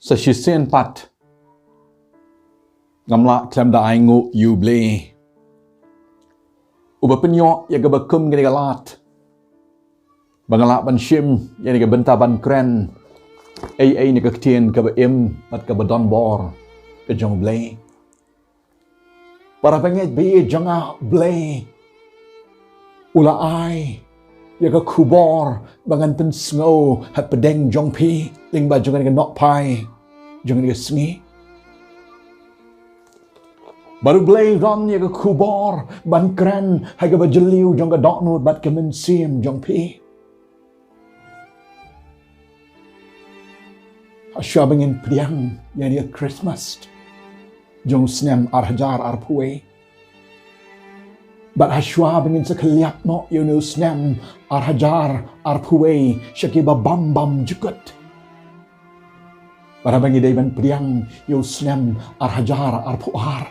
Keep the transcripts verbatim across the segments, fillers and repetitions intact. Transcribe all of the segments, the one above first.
Sa shisien pat ngam lah khlem da ainguh ïa U Blei, uba pynïoh ïa kaba kum kane ka lad ba nga lah ban shim ïa kane ka bynta ban kren ei ei na ka ktien kaba im bad kaba don bor ka jong U Blei. Para bangeit ba ïeit jong nga, U Blei u la ai ïa ka khubor ba ngan pynsngew hapdeng jong phi lyngba jong kane ka nohphai jong kane ka sngi. Bad U Blei u don ïa ka khubor ban kren ha kaba jylliew jong ka dohnud bad ka mynsiem jong phi. Hashwa ba ngin pdiang ïa kane ka Christmas jong u snem ar hajar arphew wei, bad hashwa ba ngin sa khylliat noh ïa une u snem ar hajar arphew wei sha kiba bam bam jukut, bad haba ngi dei ban pdiang ïa u snem ar hajar arphew ar,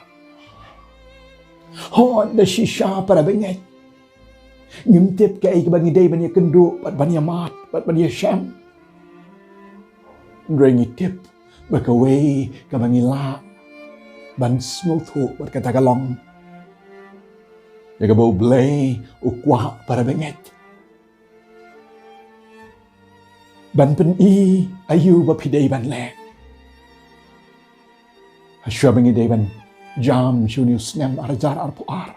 hooid da shisha para bangeit, ngim tip kaei kaba ngi dei ban ïakynduh bad ban ïamad bad ban ïashem. Hynrei ngi tip ba kawei kaba ngi lah ban sngewthuh bad kata ka long ïa kaba U Blei u kwah, para bangeit, ban pyni aïu ba phi dei ban leh hashwa ba ngi dei ban jam sha une u snem ar hajar arphew ar,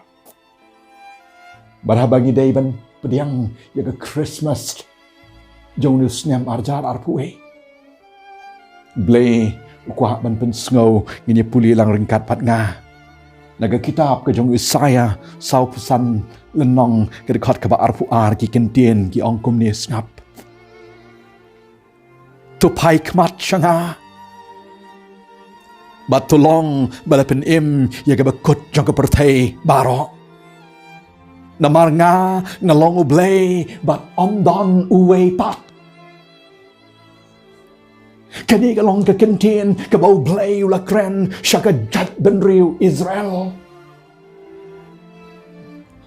bad haba ngi dei ban pdiang ïa ka Christmas jong une u snem ar hajar arphew wei. U Blei u kwah ban pynsngew. Ngin ïa pule lang ryngkat bad nga na ka kitab ka jong u Isaïah sawphew san lynnong, ka dkhot kaba arphew ar. Ki kyntien ki ong kumne, sngap: To phai khmat sha nga, bad to long ba la pynim ïa kaba kut jong ka pyrthei baroh. Namar nga, nga long U Blei bad ym don uwei pat. Kane ka long ka kyntien kaba U Blei u la kren sha ka jaitbynriew Israel.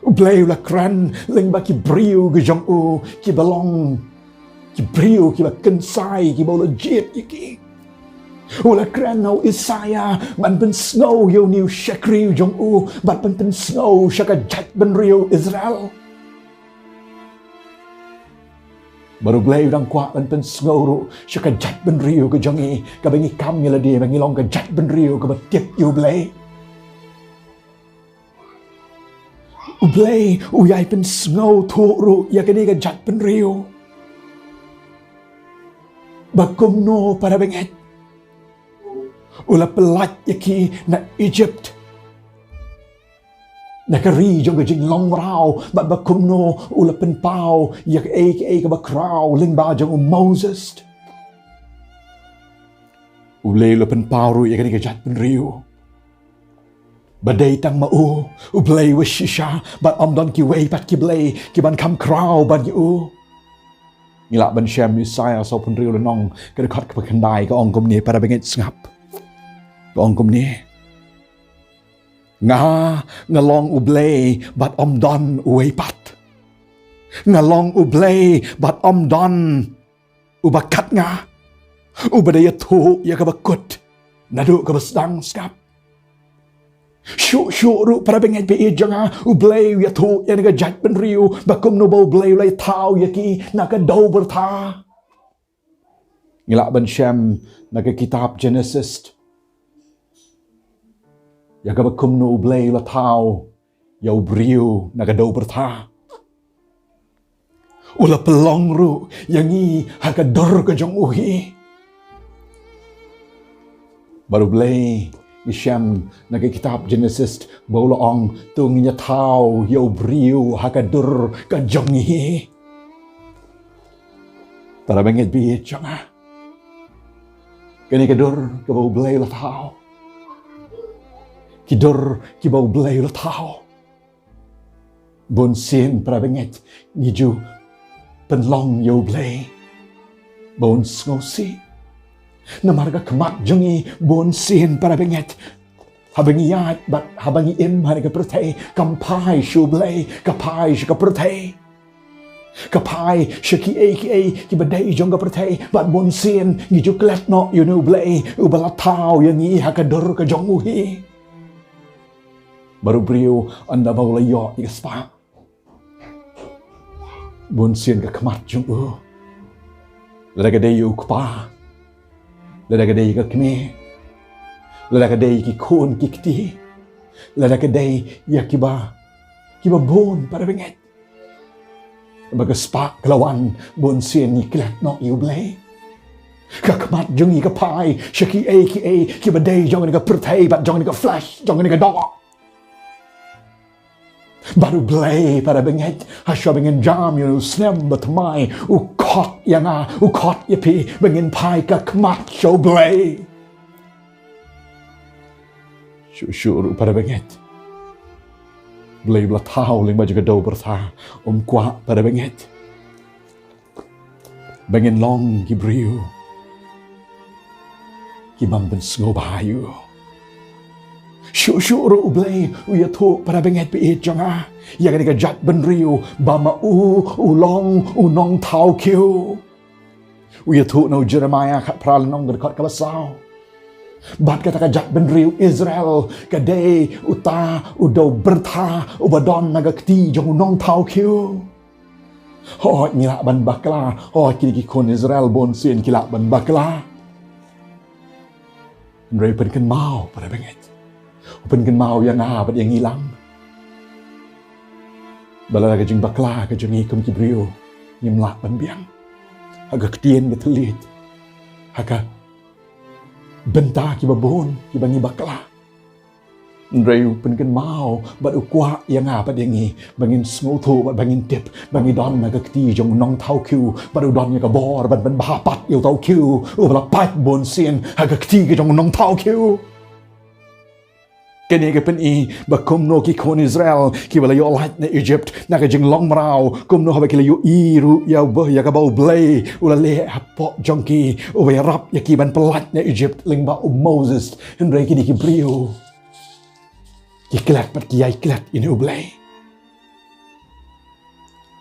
U Blei u la kren lyngba ki briew ki jong u, kiba long ki briew kiba kynsai, kiba u la jied ïa ki. U la kren na u Isaïah ban pynsngew ïa une u shakri u jong u, ban pynsngew sha ka jaitbynriew Israel. Bad U Blei u dang kwah ban pynsngew ruh sha ka jaitbynriew ka jong ngi, kaba ngi kam ïa lade ba ngi long ka jaitbynriew kaba tip ïa U Blei. U Blei u ïai pynsngewthuh ruh ïa kane ka jaitbynriew ba kumno, para bangeit, u la pyllait ïa ki na Egypt, na ka ri jong ka jinglong mraw, bad ba kumno u la pynpaw ïa kaei kaei kaba khraw lyngba jong u Moses. U Blei u la pynpaw ruh ïa kane ka jaitbynriew ba dei tang ma u, U Blei uba shisha, bad ym don kiwei pat ki blei kiban kham khraw bad ïa u. Ngi lah ban shem Isaïah sawphew hynriew lynnong, ka dkhot kaba khyndai, ka ong kumne, para bangeit, sngap. Ka ong kumne: Nga, nga long U Blei bad ym don uwei pat. Nga long U Blei bad ym don uba kat nga, uba da ïathuh ïa kaba kut naduh kaba sdang. Sngap. Shuh shuh ruh, para bangeit ba ïeit jong nga, U Blei u ïathuh ïa kane ka jaitbynriew ba kumno ba U Blei u la ïathaw ïa ki na ka dew byrtha. Ngi lah ban shem na ka kitab Genesis ïa kaba kumno U Blei u la thaw ïa u briew na ka dew byrtha. U la pynlong ruh ïa ngi ha ka dur ka jong u hi. Bad U Blei, ngi shem na ka kitab Genesis ba u la ong, to ngin ïathaw ïa u briew ha ka dur ka jong ngi hi. Para bangeit ba ïeit jong nga, kane ka dur kaba U Blei u la thaw, ki dur kiba U Blei u la thaw, bunsien, para bangeit, ngi ju pynlong ïa U Blei ba un sngewsih. Namar ka khmat jong ngi bunsien, para bangeit, haba ngi ïaid bad haba ngi im ha kane ka pyrthei, kam phai sha U Blei, ka phai sha ka pyrthei. Ka phai sha kiei kiei kiba dei jong ka pyrthei, bad bunsien ngi ju klet noh ïa une U Blei uba la thaw ïa ngi ha ka dur ka jong u hi. Bad u briew ynda ba u la ïoh ïa ka spah, bunsien ka khmat jong u, lada ka dei ïa u kpa, lada ka dei ïa ka kmie, lada ka dei ïa ki khun ki kti, lada ka dei ïa kiba, kiba bun, para bangeit, ba ka spah ka la wan, bunsien ngi klet noh ïa U Blei. Ka khmat jong ngi ka phai sha kiei kiei kiba dei jong kane ka pyrthei bad jong kane ka flesh, jong kane ka doh. Bad U Blei, para bangeit, hashwa ba ngin jam ïa une u snem ba thymmai, u khot ïa nga, u khot ïa phi ba ngin phai ka khmat sha U Blei. Shuh shuh ruh, para bangeit, U Blei uba la thaw lyngba jong ka dew byrtha um kwah, para bangeit, ba ngin long ki briew ki bym pynsngewbha ïa u. Shuh shuh ruh U Blei u ïathuh, para bangeit ba ïeit jong nga, ïa kane ka jaitbynriew ba ma u u long u nongthaw khiew. U ïathuh na u Jeremiah khatphra lynnong, ka dkhot kaba saw. Bad kata ka jaitbynriew Israel ka dei uta u dew byrtha uba don na ka kti jong u nongthaw khiew. Hooid, ngi lah ban bakla. Hooid, kine ki khun Israel bunsien ki lah ban bakla. Hynrei u pynkynmaw, para bangeit, u pynkynmaw ïa nga bad ïa ngi lang ba lada ka jingbakla ka jong ngi kum ki briew, ngim lah ban biang. Ha ka ktien ka thylliej, ha ka bynta kiba bun kiba ngi bakla. Hynrei u pynkynmaw bad u kwah ïa nga bad ïa ngi ba ngin sngewthuh bad ba ngin tip ba ngi don na ka kti jong u nongthaw khiew, bad u don ïa ka bor ban pynbha pat ïa uta u khiew uba la pait bunsien ha ka kti ka jong u nongthaw khiew. Kane ka pyni ba kumno ki khun Israel kiba la ïoh lait na Egypt na ka jinglong mraw, kumno haba ki la ïohi ruh ïa ba, ïa kaba U Blei u la leh hapoh jong ki, uba ïarap ïa ki ban pyllait na Egypt lyngba u Moses. Hynrei kine ki briew ki klet bad ki ïai klet ïa une U Blei.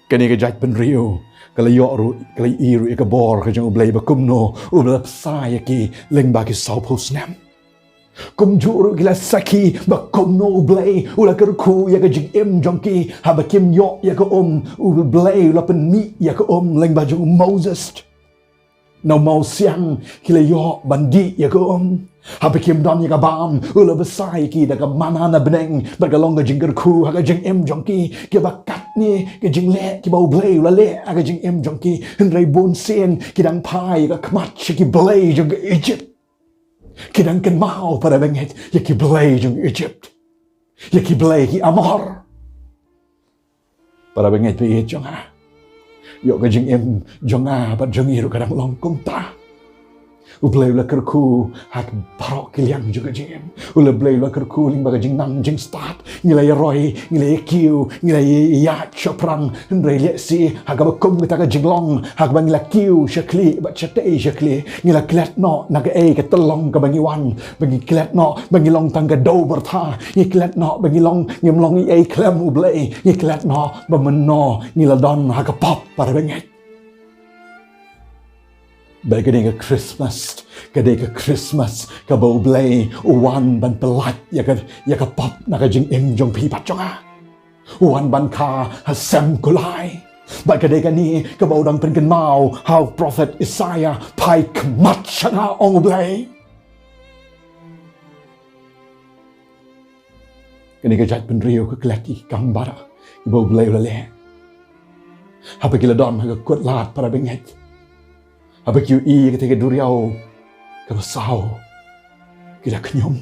Kane ka jaitbynriew ka la ïoh ruh, ka la ïohi ruh ïa ka bor ka jong U Blei, ba kumno U Blei u la bsa ïa ki lyngba ki sawphew snem. Kumjuh ruh ki la sakhi ba kumno U Blei u la kyrkhu ïa ka jingim jong ki, haba kim ïoh ïa ka um, U Blei u la pynmih ïa ka um lyngba jong u Moses. Na u mawsiang ki la ïoh ban dih ïa ka um. Haba kim don ïa ka bam, u la bsa ïa ki da ka manna na bneng, bad ka long ka jingkyrkhu ha ka jingim jong ki. Kiba katne ki jingleh kiba U Blei u la leh ha ka jingim jong ki. Hynrei bunsien ki dang phai ïa ka khmat sha ki blei jong ka Egypt. Ki dang kynmaw, para bangeit, ïa ki blei jong Egypt, ïa ki blei ki Amor. Para bangeit ba ïeit jong nga, ïoh ka jingim jong nga bad jong ngi ruh ka dang long kumta. U Blei u la kyrkhu ha baroh ki liang jong ka jingim. U la, Blei u la kyrkhu lyngba ka jingnang jingstad. Ngi la ïaroi, ngi la ïakiew, ngi la ïaid shaphrang. Hynrei lehse ha kaba kum kata ka jinglong, ha kaba ngi la kiew sha khlieh bad shatei sha khlieh, ngi la klet noh na kaei ka tyllong kaba ngi wan, ba ngi klet noh ba ngi long tang ka dew byrtha. Ngi klet noh ba ngi long, ngim long ei ei khlem U Blei. Ngi klet noh ba mynno ngi la don ha ka pop, para bangeit. Bad kane ka Christmas, kane ka Christmas kaba U Blei u wan ban pyllait ïa ka, ïa ka pop na ka jingim jong phi bad jong nga. U wan ban kha ha sem kulai. Bad ka dei kane kaba u dang pynkynmaw ha u prophet Isaiah, phai khmat sha nga, ong U Blei. Kane ka jaitbynriew ka klet ïa ki kam baroh kiba U Blei u la leh. Haba ki la don ha ka kut lad, para bangeit, haba ki ïohi ïa kata ka duriaw kaba saw, ki la khñium.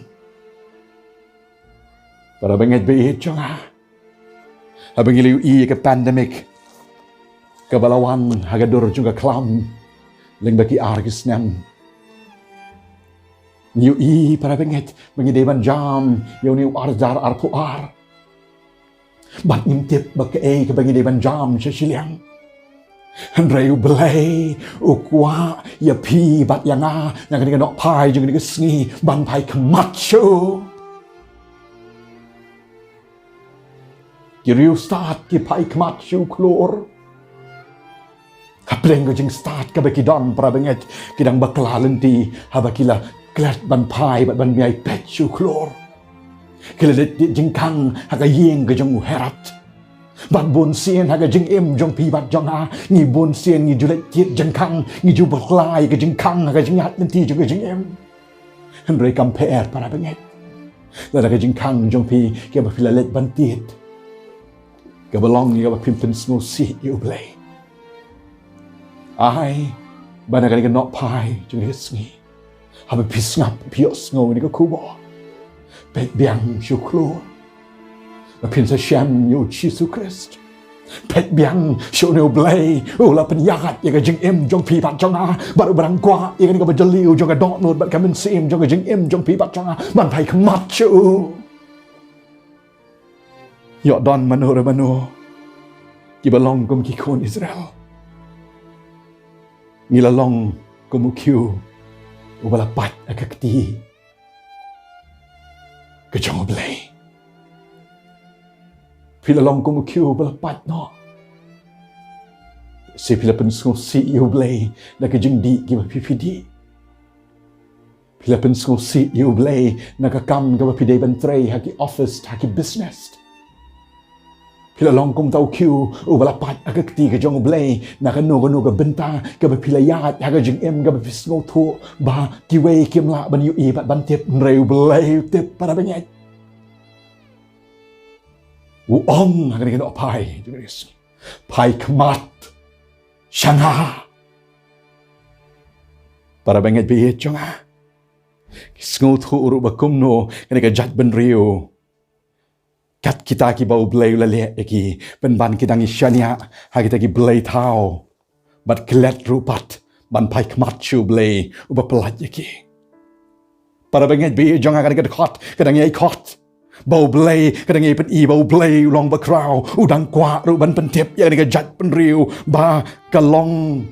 Para bangeit ba ïeit jong nga, haba ngi la ïohi ïa ka pandemic kaba la wan ha ka dur jong ka khlam lyngba ki ar ki snem, ngi ïohi, para bangeit, ba ngi dei ban jam ïa une u ar hajar arphew ar. Bad ngim tip ba kaei kaba ngi dei ban jam sha shiliang. Hynrei U Blei u kwah ïa phi bad ïa nga na kane ka nohphai jong kane ka sngi ban phai khmat sha u. Ki riewstad ki phai khmat sha u khlur. Hapdeng ka jingstad kaba ki don, para bangeit, ki dang bakla lynti haba ki la klet ban phai bad ban ïai peit sha u khlur. Ki la leit tied jingkhang ha ka ïing ka jong u Herod. Bad bun sien ha ka jingim jong phi bad jong nga, ngi bun sien ngi ju leit tied jingkhang, ngi ju bakla ïa ka jingkhang ha ka jingïaid lynti jong ka jingim. Hynrei kam pher, para bangeit. Lada ka jingkhang jong phi kaba phi la leit ban tied, kaba long ïa kaba phim pynsngewsih ïa u Blei, ai ba na kane ka nohphai jong ka sngi, haba phi sngap, phi ïohsngew ïa kane ka khubor, peit biang sha u khlur ba phin sa shem ïa u Jisu Khrist. Peit biang sha une u Blei u la pynïaid ïa ka jingim jong phi bad jong nga, bad uba dang kwah ïa kane kaba jylliew jong ka dohnud bad ka mynsiem jong ka jingim jong phi bad jong nga ban phai khmat sha u. Ïoh don mano re mano kiba long kum ki khun Israel. Ngi la long kum u khiew uba la pait ha ka kti ka jong u Blei. Phi la long kum u khiew uba la pait noh. Shi phi la pynsngewsih ïa u Blei na ka jingdih kiba phi phi dih. Phi la pynsngewsih ïa u Blei na ka kam kaba phi dei ban trei ha ki office, ha ki business. Phi la long kum uta u khiew uba la pait ha ka kti ka jong u Blei na kano kano ka bynta kaba phi la ïaid ha ka jingim kaba phi sngewthuh ba kiwei kim lah ban ïohi bad ban tip, hynrei u Blei u tip, para bangeit. U ong ha kane ka nohphai, phai khmat sha nga. Para bangeit ba ïeit jong nga, ki sngewthuh ruh ba kumno kane ka jaitbynriew, kat kita kiba u Blei u la leh ïa ki, pynban ki dang ïa shaniah ha kita ki blei thaw bad klet ruh pat ban phai khmat sha u Blei uba pyllait ïa ki. Para bangeit ba ïeit jong nga, kane ka dkhot ka dang ïai khot ba u Blei, ka dang ïai pyni ba u Blei u long bakhraw, u dang kwah ruh ban pyntip ïa kane ka jaitbynriew ba ka long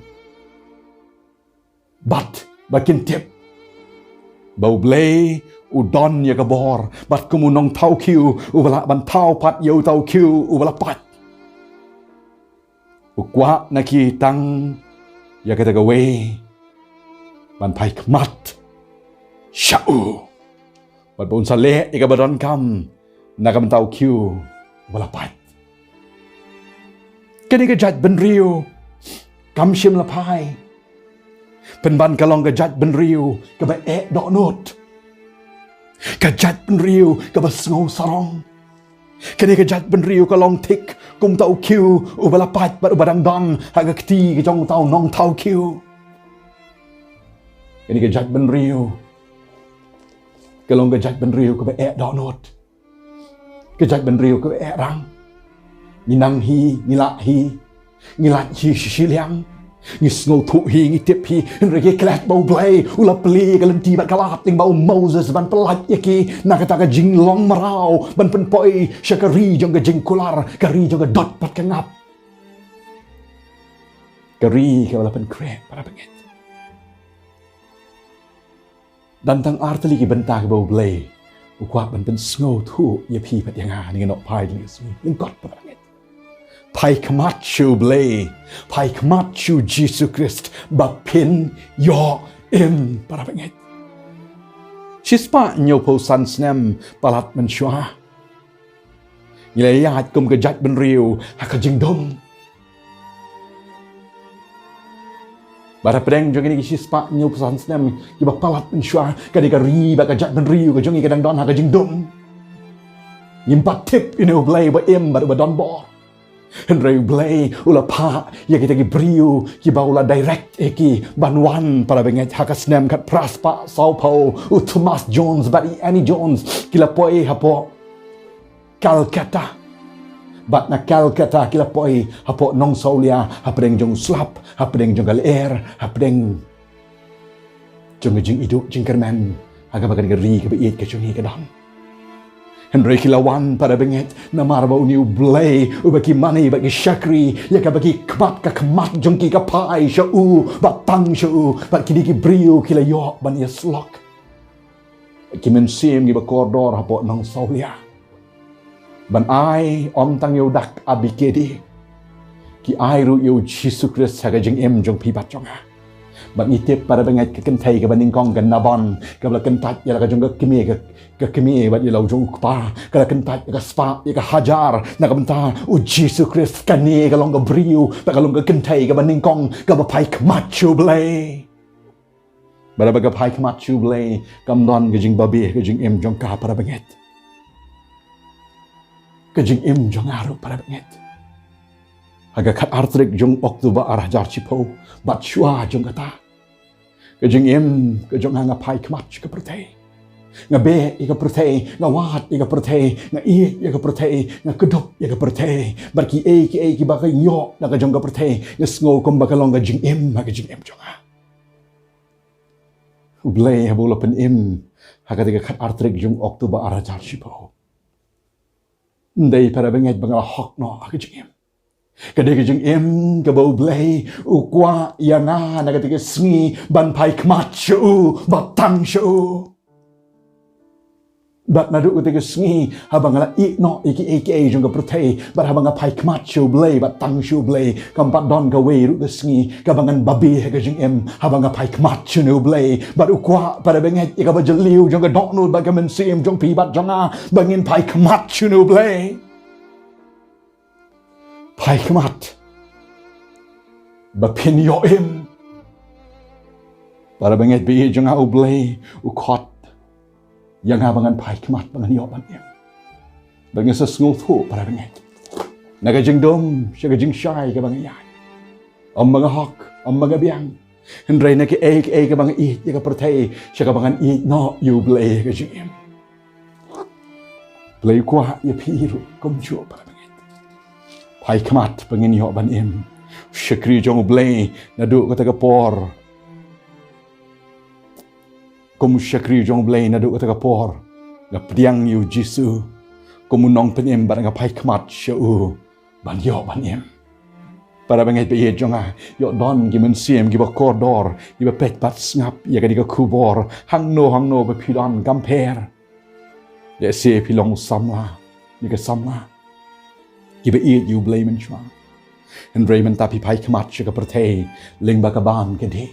bad ba kin tip ba u Blei u don ïa ka bor, bad kum u nongthaw khiew uba lah ban thaw pat ïa uta u khiew uba la pait, u kwah na ki tang ïa kata kawei ban phai khmat sha u, bad ba un sa leh ïa kaba donkam na ka bynta u khiew uba la pait. Kane ka jaitbynriew kam shym la phai, pynban ka long ka jaitbynriew kaba eh dohnud, ka jaitbynriew kaba sngew sarong. Kane ka jaitbynriew ka long thik kum uta u khiew uba la pait bad uba dang don ha ka kti ka jong uta u nongthaw khiew. Kane ka jaitbynriew ka long ka jaitbynriew kaba eh dohnud, ka jaitbynriew kaba eh rang. Ngi nang hi, ngi lah hi, ngi lait hi shi shi liang, ngi sngewthuh hi, ngi tip hi, hynrei ngi klet ba u Blei u la plie ka lynti bad ka lad lyngba u Moses ban pyllait ïa ki na kata ka jinglong mraw ban pynpoi sha ka ri jong ka jingkular, ka ri jong ka dot bad ka ngap, ka ri kaba la pynkhreh, para bangeit. Don tang ar tylli ki bynta kiba u Blei u kwah ban pynsngewthuh ïa phi bad ïa nga ha kane ka nohphai jong ka sngi. Lyngkot, para bangeit. Phai khmat sha u Blei, phai khmat sha u Jisu Khrist ba phin ïoh im, para bangeit. Shispah hynñiewphew san snem palat mynshuwa, ngi la ïaid kum ka jaitbynriew ha ka jingdum. Bad hapdeng jong kine ki shispah hynñiewphew san snem kiba palat mynshuwa, kane ka ri bad ka jaitbynriew ka jong ngi ka dang don ha ka jingdum. Ngim pat tip ïa une u Blei ba im bad ba donbor. Hynrei u Blei u la phah ïa kita ki briew kiba u la direct ïa ki ban wan, para bangeit, ha ka snem khatphra spah sawphew, u Thomas Jones bad i Annie Jones ki la poi hapoh Calcutta. Bad na Calcutta ki la poi hapoh Nongsawlia, hapdeng jong u slap, hapdeng jong ka lyer, hapdeng jong ka jingïaduh jingkyrmen ha kaba kane ka ri kaba ïeit ka jong ngi ka don. Hynrei ki la wan, para bangeit, namar ba une u Blei uba ki mane bad ki shakri ïa kaba ki khmat, ka khmat jong ki ka phai sha u, bad tang sha u, bad kine ki briew ki la ïoh ban ïasyllok. Ki mynsiem kiba kordor hapoh Nongsawlia ban ai ym tang ïa u dak A B K D, ki ai ruh ïa u Jisu Khrist ha ka jingim jong phi bad jong nga. Bad ngi tip para bangeit ka kynthei kaba nyngkong ka Nabon, kaba la kyntait ïa la ka jong ka kmie, ka, ka kmie bad ïa la u jong u kpa, ka la kyntait ïa ka spah, ïa ka hajar, na ka bynta u Jisu Khrist. Kane ka long ka briew, bad ka long ka kynthei kaba nyngkong kaba phai khmat sha U Blei. Bad haba ka phai khmat sha U Blei, kam don ka jingbabe ha ka jingim jong ka, para bangeit. Ka jingim jong nga ruh, para bangeit. Ha ka khat ar tarik jong October ar hajar shiphew, bad shuwa jong kata, ka jingim ka jong nga, nga phai khmat sha ka pyrthei. Nga beh ïa ka pyrthei, nga wad ïa ka pyrthei, nga ïeit ïa ka pyrthei, nga kdup ïa ka pyrthei. Bad kiei kiei kiba nga ïoh na ka jong ka pyrthei, nga sngew kumba ka long ka jingim ha ka jingim jong nga. U Blei haba u la pynim ha kata ka khat ar tarik jong October ar hajar shiphew, ym dei, para bangeit, ba nga la hok noh ha ka jingim. Ka dei ka jingim kaba U Blei u kwah ïa nga na kata ka sngi ban phai khmat sha u, bad tang sha u. Bad naduh kata ka sngi, haba nga la ïeh noh ïa kiei kiei jong ka pyrthei, bad haba nga phai khmat sha U Blei bad tang sha U Blei, kam pat don kawei ruh ka sngi kaba ngan babe ha ka jingim haba nga phai khmat sha U Blei. Bad u kwah, para bangeit, ïa kaba jylliew jong ka dohnud bad ka mynsiem jong phi bad jong nga, ba ngin phai khmat sha U Blei. Phai khmat ba phin ïoh im. Para bangeit ba ïeit jong nga, U Blei u khot ïa nga ba ngan phai khmat, ba ngan ïoh ban im. Bad nga sa sngewthuh, para bangeit, na ka jingdum sha ka jingshai kaba nga ïaid, ym ba nga hok, ym ba nga biang, hynrei na kiei kiei kaba nga ïeit ïa ka pyrthei, sha kaba ngan ïeit noh ïa U Blei ha ka jingim. Blei u kwah ïa phi ruh kumjuh, para bangeit. Phai khmat ba ngin ïoh ban im. Shakri jong U Blei naduh kata ka por. Kum u shakri jong U Blei naduh kata ka por, nga pdiang ïa u Jisu kum u nongpynim bad nga phai khmat sha u ban ïoh ban im. Para bangeit ba ïeit jong nga, ïoh don ki mynsiem kiba kordor, kiba peit bad sngap ïa kane ka khubor. Hangno hangno ba phi don, kam pher. Lehse phi long u samla ne ka samla kiba ïeit ïa U Blei mynshuwa, hynrei mynta phi phai khmat sha ka pyrthei lyngba ka bam ka dih.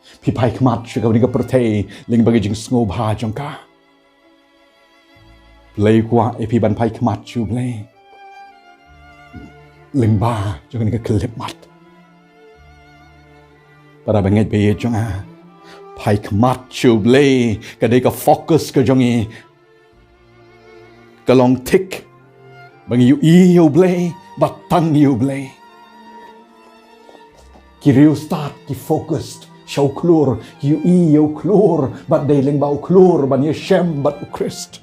Phi phai khmat sha kane ka pyrthei lyngba ka jingsngewbha jong ka. Blei u kwah ïa phi ban phai khmat sha U Blei lyngba jong kane ka khyllipmat. Para bangeit ba ïeit jong nga, phai khmat sha U Blei ka dei ka focus ka jong ngi. Ka long thik ba ngi ïohi ïa U Blei bad tang ïa U Blei. Ki riewstad ki focused sha u khlur, ki ïohi ïa u khlur, bad dei lyngba u khlur ban ïashem bad U Khrist.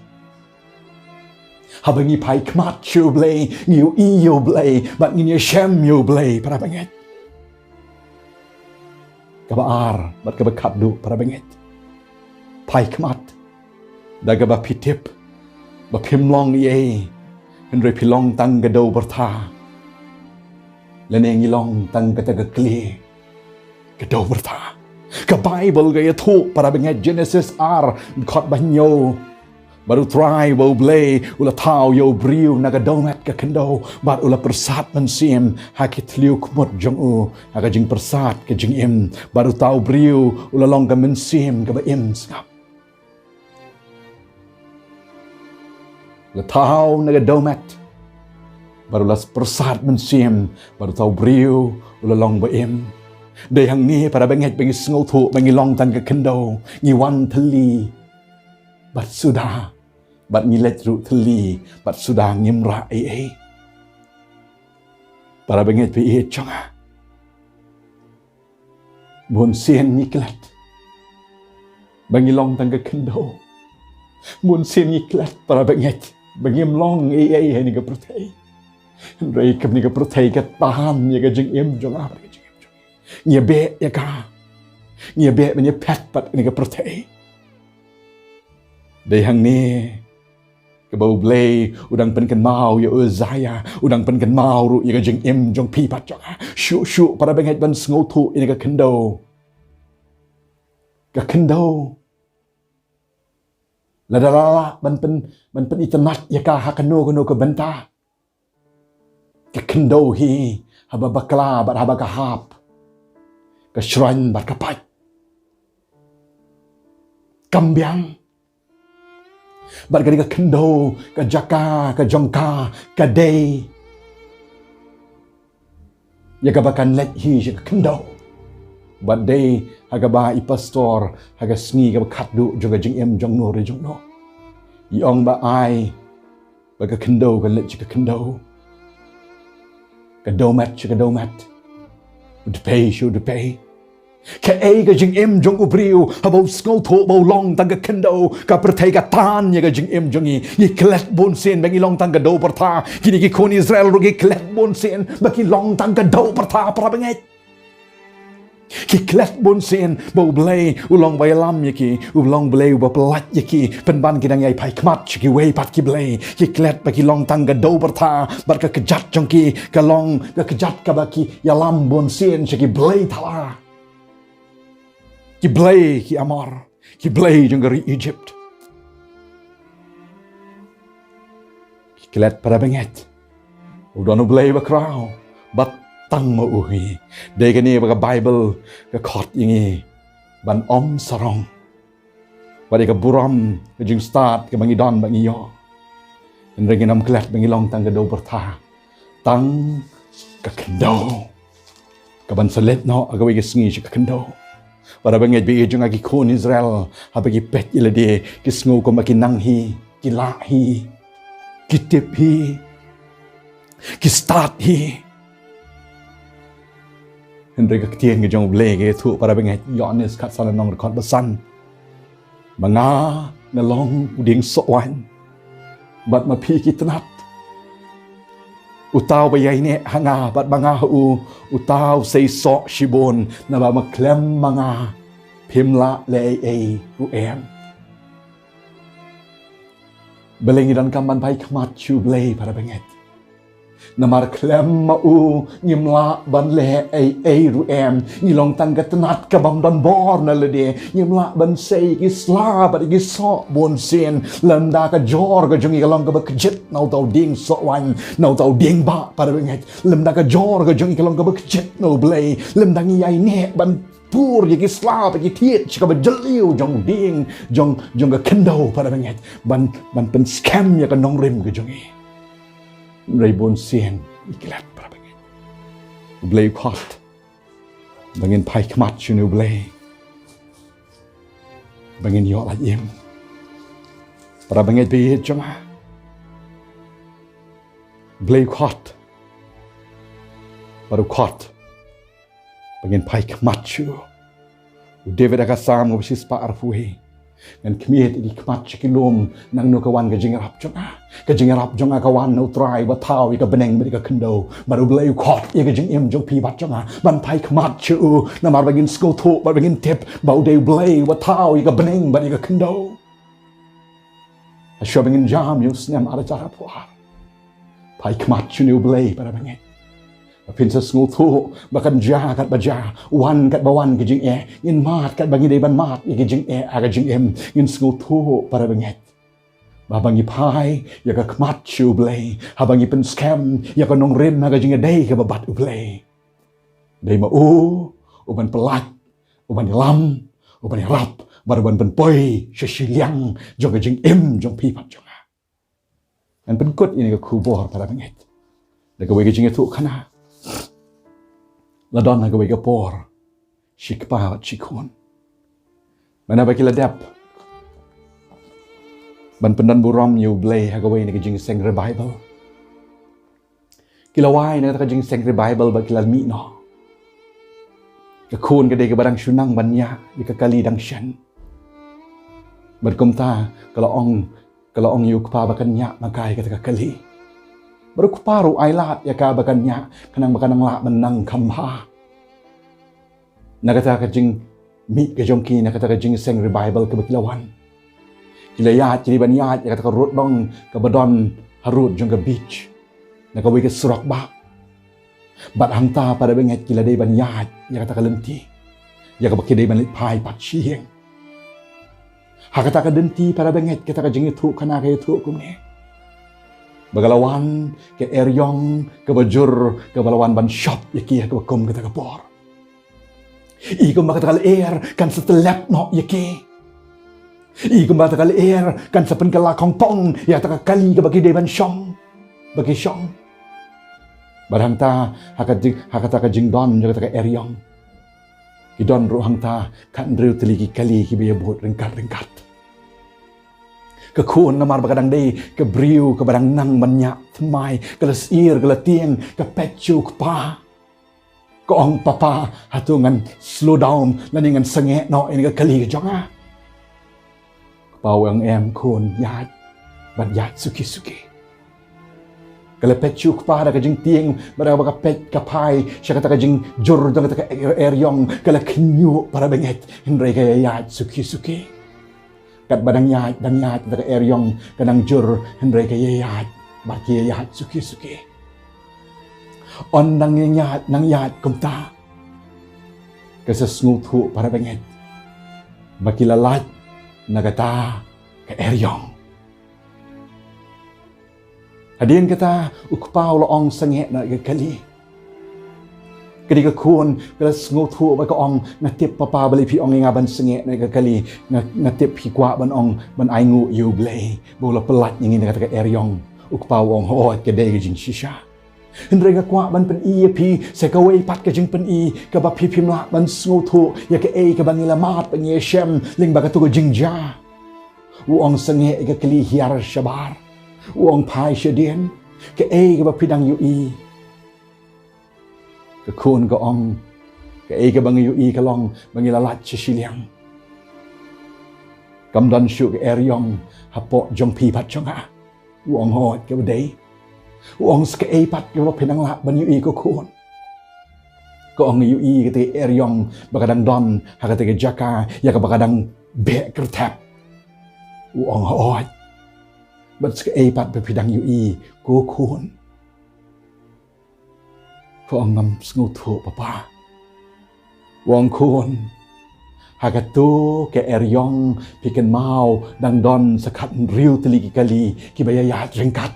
Haba ngi phai khmat sha U Blei, ngi ïohi ïa U Blei bad ngin ïashem ïa U Blei, para bangeit. Kaba ar bad kaba khatduh, para bangeit, phai khmat da kaba phi tip ba phim long ei ei, hynrei phi long tang ka dew byrtha, lane ngi long tang kata ka kli ka dew byrtha. Ka Baibl ka ïathuh, para bangeit, Jenesis ar, dkhot ba hynñiew, bad U Trai ba U Blei u la thaw ïa u briew na ka dewmet ka khyndew, bad u la pyrsad mynsiem ha ki thliew khmut jong u, ha ka jingpyrsad ka jingim, bad uta u briew u la long ka mynsiem kaba im sngap. La thaw na ka dewmet, bad u la pyrsad mynsiem, bad uta u briew u la long ba im. Dei hangne, para bangeit, ba ngi sngewthuh ba ngi long tang ka khyndew, ngi wan thylli bad suda, bad ngi leit ruh thylli bad suda, ngim rah ei ei. Para bangeit ba ïeit jong nga, bunsien ngi klet ba ngi long tang ka khyndew. Bunsien ngi klet, para bangeit, ba ngim long ei ei ha kane ka pyrthei. Hynrei kane ka pyrthei ka tan ïa ka jingim jong nga bad ka jingim jong ngi. Ngi ïa beh ïa ka. Ngi ïa beh ban ïa phet pat ïa kane ka pyrthei. Dei hangne kaba U Blei u dang pynkynmaw ïa u Isaiah, u dang pynkynmaw ruh ïa ka jingim jong phi bad jong nga. Shuh shuh, para bangeit, ban sngewthuh ïa kane ka khyndew. Ka khyndew, lada la lah ban pyn, ban pynitynnad ïa ka ha kano kano ka bynta, ka khyndew hi haba bakla bad haba ka hap, ka shroiñ bad ka pait. Kam biang. Bad ka dei ka khyndew, ka jaka ka jong ka, ka dei ïa kaba kan leit hi sha ka khyndew. Bad dei ha kaba i pastor ha ka sngi kaba khatduh jong ka jingim jong no re jong no, i ong ba ai ba ka khyndew kan leit sha ka khyndew, ka dewmet sha ka dewmet, u dpei sha u dpei. Kaei ka jingim jong u briew haba u sngewthuh ba u long tang ka khyndew? Ka pyrthei ka tan ïa ka jingim jong ngi. Ngi klet bunsien ba ngi long tang ka dew pyrtha. Kine ki khun Israel ruh ki klet bunsien ba ki long tang ka dew pyrtha, para bangeit. Ki klet bunsien ba U Blei u long ba ïalam ïa ki, u long Blei uba pyllait ïa ki, pynban ki dang ïai phai khmat sha kiwei pat ki blei. Ki klet ba ki long tang ka dew pyrtha, bad ka kjat jong ki ka long ka kjat kaba ki ïalam bunsien sha ki blei thala, ki blei ki Amor, ki blei jong ka ri Egypt. Ki klet, para bangeit, u don U Blei ba khraw, bad tang ma u hi. Dei kane ba ka Baibl ka khot ïa ngi ban ym sarong. Bad ïa ka burom ka jingstad kaba ngi don ba ngi ïoh. Hynrei ngin ym klet ba ngi long tang ka dew pyrtha, tang ka khyndew kaban sa leit noh ha kawei ka sngi sha ka khyndew. Para bangeit, ba ïeit jong nga, ki khun Israel haba ki peit ïa lade ki sngew kumba ki nang hi, ki lah hi, ki tip hi, ki stad hi. Hynrei ka ktien ka jong U Blei ka ïathuh, para bangeit, Ïoannis khatsan, lynnong dkhot ba san, ma nga nga long u dieng soh waiñ, bad ma phi ki tnat. Uta uba ïaineh ha nga bad ma nga ha u, uta u sei soh shibun, naba ma khlem ma nga phim lah leh ei ei ruh em. Balei ngi donkam ban phai khmat sha U Blei, para bangeit? Namar khlem ma u ngim lah ban leh ei ei ruh em. Ngi long tang ka tnat kabym don bor na lade. Ngim lah ban sei ki sla bad ki soh bunsien. Lymda ka jor ka jong ngi ka long kaba kjit na uta u dieng soh waiñ, na uta u dieng bah, para bangeit. Lymda ka jor ka jong ngi ka long kaba kjit na U Blei. Lymda ngi ïaineh ban pur ïa ki sla bad ki thied sha kaba jylliew jong dieng, jong, jong ka khyndew, para bangeit, ban, ban pynskhem ïa ka nongrim ka jong ngi. Hynrei bunsien ngi klet, para bangeit. U Blei u khot ba ngin phai khmat sha une U Blei, ba ngin ïoh lait im. Para bangeit ba ïeit jong nga, U Blei u khot, bad u khot ba ngin phai khmat sha u. U David ha ka Salm kaba shispah arphew wei: Ngan khmied ïa ki khmat sha ki lum, nangno ka wan ka jingïarap jong nga? Ka jingïarap jong nga ka wan na U Trai uba thaw ïa ka bneng bad ïa ka khyndew. Bad U Blei u khot ïa ka jingim jong phi bad jong nga ban phai khmat sha u, namar ba ngin sngewthuh bad ba ngin tip ba u dei U Blei uba thaw ïa ka bneng bad ïa ka khyndew. Hashwa ba ngin jam ïa u snem ar hajar arphew ar, phai khmat sha une U Blei, para bangeit. Ba phin sa sngewthuh ba kan jia katba jia, wan katba wan ka jingeh, ngin mad katba ngi dei ban mad ïa ka jingeh ha ka jingim. Ngin sngewthuh, para bangeit, ba haba ngi phai ïa ka khmat sha U Blei, haba ngi pynskhem ïa ka nongrim ha ka jingïadei kaba bad U Blei, dei ma u uban pyllait, uban ïalam, uban ïarap, bad uban pynpoi sha shiliang jong ka jingim jong phi bad jong nga. Ngan pynkut ïa kane ka khubor, para bangeit, da kawei ka jingïathuhkhana. La don ha kawei ka por shi kpa bad shi khun, mynba ki la dep ban pyndonburom ïa U Blei ha kawei na ka jingseng revival, ki la wai na kata ka jingseng revival bad ki la mih noh. Ka khun ka dei kaba dang shu nang ban ñiah ïa ka kali dang shen. Bad kumta ka la ong, ka la ong ïa u kpa ba kan ñiah ma ka ïa kata ka kali. Bad u kpa ruh u ailad ïa ka ba kan ñiah, khnang ba kan nang lah ban nang kham bha. Na kata ka jingmih ka jong ki na kata ka jingseng revival kaba ki la wan, ki la ïaid, ki dei ban ïaid ïa kata ka rud long kaba don harud jong ka beach, na kawei ka surok bah. Bad hangta, para bangeit, ki la dei ban ïaid ïa kata ka lynti, ïa kaba ki dei ban leit phai pat shi ïing. Ha kata ka lynti, para bangeit, kata ka jingïathuhkhana ka ïathuh kumne: Ba ka la wan ka eriong kaba jur, kaba la wan ban shop ïa ki ha kaba kum kata ka por. I kumba kata ka lyer kan sa tyllep noh ïa ki. I kumba kata ka lyer kan sa pynkylla khongpong ïa kata ka kali kaba ki dei ban shong, ba ki shong. Bad hangta ha ka jing, ha kata ka jingdon jong kata ka eriong, ki don ruh hangta khathynriew tylli ki kali kiba ïabud ryngkat ryngkat. Ka khun, namar ba ka dang dei ka briew kaba dang nang ban ñiah thymmai, ka la syier, ka la tieng, ka peit sha u kpa. Ka ong, "Papa, hato ngan slow down lane ngan sangeh noh ïa ka kali ka jong nga?" Kpa u ong, "Em khun, ïaid, bad ïaid suki suki." Ka la peit sha u kpa da ka jingtieng, bad haba ka peit ka phai sha kata ka jingjur jong kata ka eriong, ka la khñiuh para bangeit, hynrei ka ïaid suki suki. Katba dang ïaid, dang ïaid, kata ka eriong ka dang jur, hynrei ka ïaid, bad ki ïaid suki suki. Yn nang ïaid, nang ïaid kumta, ka sa sngewthuh para bangeit ba ki la lait na kata ka eriong. Hadien kata u kpa u la ong, "Sangeh noh ïa ka kali." Ka dei ka khun, ka la sngewthuh bad ka ong, "Nga tip papa, balei phi ong ïa nga ban sangeh noh ïa ka kali? Nga, nga tip phi kwah ban ong, ban ainguh ïa U Blei ba u la pyllait ïa ngi na kata ka eriong." U kpa u ong, "Hooid, ka dei ka jingshisha. Hynrei nga kwah ban pyni ïa phi sa kawei pat ka jingpyni, kaba phi phim lah ban sngewthuh ïa kaei kaba ngi la mad, ba ngi ïashem lyngba kato ka jingjia." U ong, "Sangeh ïa ka kali hiar shabar." U ong, "Phai shadien, kaei kaba phi dang ïohi?" Ka khun ka ong, "Kaei kaba nga ïohi ka long ba ngi la lait sha shiliang. Kam don shuh ka eriong hapoh jong phi bad jong nga." U ong, "Hooid, kaba dei." U ong, "Sa kaei pat kaba phi nang lah ban ïohi ko khun?" Ka ong, "Nga ïohi kata ka eriong ba ka dang don ha kata ka jaka ïa kaba ka dang beh kyrthep." U ong, "Hooid, bad sa kaei pat ba phi dang ïohi ko khun?" Ka ong, "Ngam sngewthuh, papa." U ong, "Khun, ha kato ka eriong phi kynmaw dang don sa khathynriew tylli ki kali kiba ïaid ryngkat.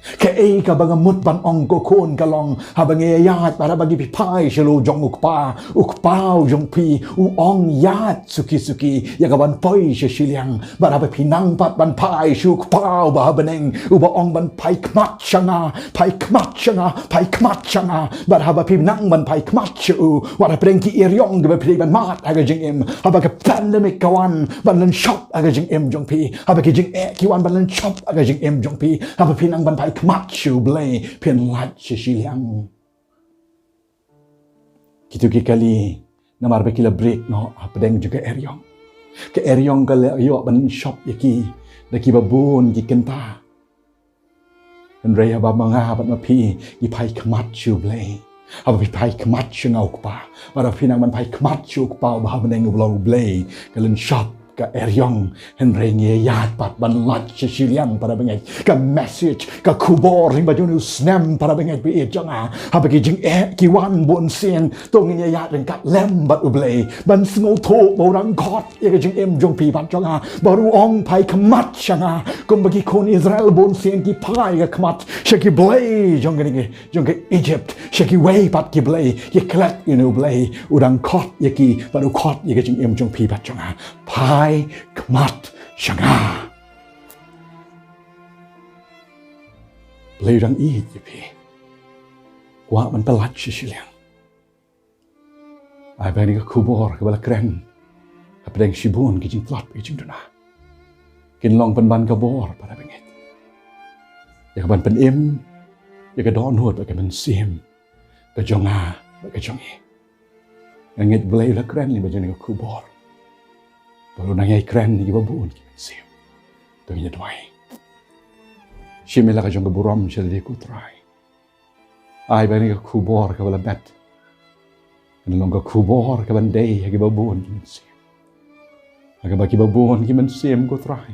Kaei kaba nga mut ban ong ko khun ka long, haba ngi ïaid, bad haba ngi phai sha la u jong u kpa, u kpa u jong phi u ong ïaid suki suki ïa kaban poi sha shiliang. Bad haba phi nang pat ban phai sha u Kpa uba ha bneng, uba ong ban phai khmat sha nga, phai khmat sha nga, phai khmat sha nga. Bad haba phi nang ban phai khmat sha u, wat hapdeng ki eriong kiba phi dei ban mad ha ka jingim, haba ka pandemic ka wan ban lynshop ha ka jingim jong phi, haba ki jingeh ki wan ban lynshop ha ka jingim jong phi, haba phi nang ban phai khmat sha U Blei, phin lait sha shiliang." Kito ki kali, namar ba ki la bret noh hapdeng jong ka eriong. Ka eriong ka la ïoh ban lynshop ïa ki da kiba bun ki kynta. Hynrei haba ma nga bad ma phi ngi phai khmat sha U Blei, haba phi phai khmat sha nga u Kpa, bad haba phi nang ban phai khmat sha u Kpa uba ha bneng uba long U Blei, ka lynshop ka eriong, hynrei ngi ïaid pat ban lait sha shiliang, para bangeit. Ka message, ka khubor lyngba jong une u snem, para bangeit ba ïeit jong nga, haba ki jingeh ki wan bunsien, to ngin ïaid ryngkat lem bad U Blei ban sngewthuh ba u dang khot ïa ka jingim jong phi bad jong nga, bad u ong phai khmat sha nga, kumba ki khun Israel bunsien ki phai ka khmat sha ki blei jong kane ka jong ka Egypt, sha kiwei pat ki blei, ki klet ïa une U Blei, u dang khot ïa ki, bad u khot ïa ka jingim jong phi bad jong nga. Phai khmat sha nga. Blei u dang ïeit ïa phi. Kwah ban pynlait sha shiliang. Ai ba kane ka khubor kaba la kren hapdeng shibun ki jingtlot, ki jingduna, kin long pynban ka bor, para bangeit, ïa kaban pynim ïa ka dohnud bad ka mynsiem ka jong nga bad ka jong ngi. Nga ngeit Blei u la kren lyngba jong kane ka khubor, bad u nang ïai kren ïa kiba bun ki mynsiem. To ngin ïa duwai. Shim ïa la ka jong ka burom sha lade, ko Trai. Ai ba kane ka khubor kaba la met kan long ka khubor kaban dei ha kiba bun ki mynsiem, ha kaba kiba bun ki mynsiem, ko Trai,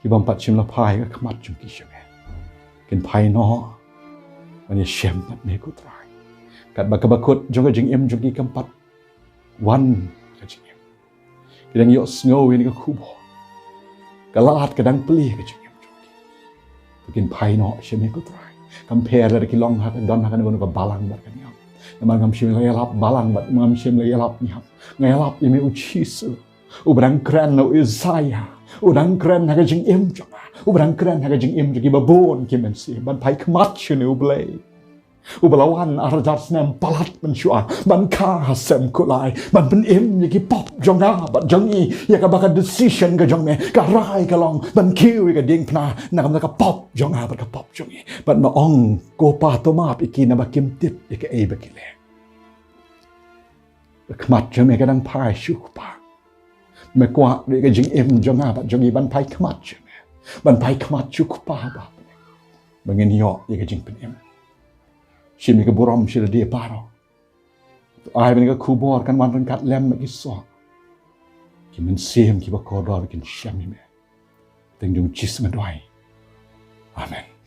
ki bym pat shym la phai ka khmat jong ki sha me, kin phai noh ban ïashem bad me, ko Trai. Katba kaba kut jong ka jingim jong ki kam pat wan ka jingim. Ki dang ïohsngew ïa kane ka khubor, ka lad ka dang plie ka jingim jong ki. Kin phai noh sha me ko Trai. Kam pher lada ki long ha ka, don ha kano kano ka balang bad ka niam. Namar ngam shym la ïalap balang bad ngam shym la ïalap niam. Nga ïalap ïa me, u Jisu, uba dang kren na u Isaïah, uba dang kren ha ka jingim jong nga, uba dang kren ha ka jingim jong kiba bun ki mynsiem, ban phai khmat sha une U Blei uba la wan ar hajar snem palat mynshuwa, ban kha ha sem kulai, ban pynim ïa ki pop jong nga bad jong ngi, ïa kaba ka decision ka jong me, ka rai ka long ban kiew ïa ka diengphna na ka bynta ka pop jong nga bad ka pop jong ngi. Bad me ong, ko Pa, to map ïa ki naba kim tip ïa kaei ba ki leh. Ka khmat jong me ka dang phai sha u Kpa. Me kwah ïa ka jingim jong nga bad jong ngi ban phai khmat sha me, ban phai khmat sha u Kpa, Baba, ba ngin ïoh ïa ka jingpynim. Shim ïa ka burom sha lade baroh. To ai ba kane ka khubor kan wan ryngkat lem bad ki soh, ki mynsiem kiba kordor kin shem ïa me. Tang jong u Jisu nga duwai. Amen.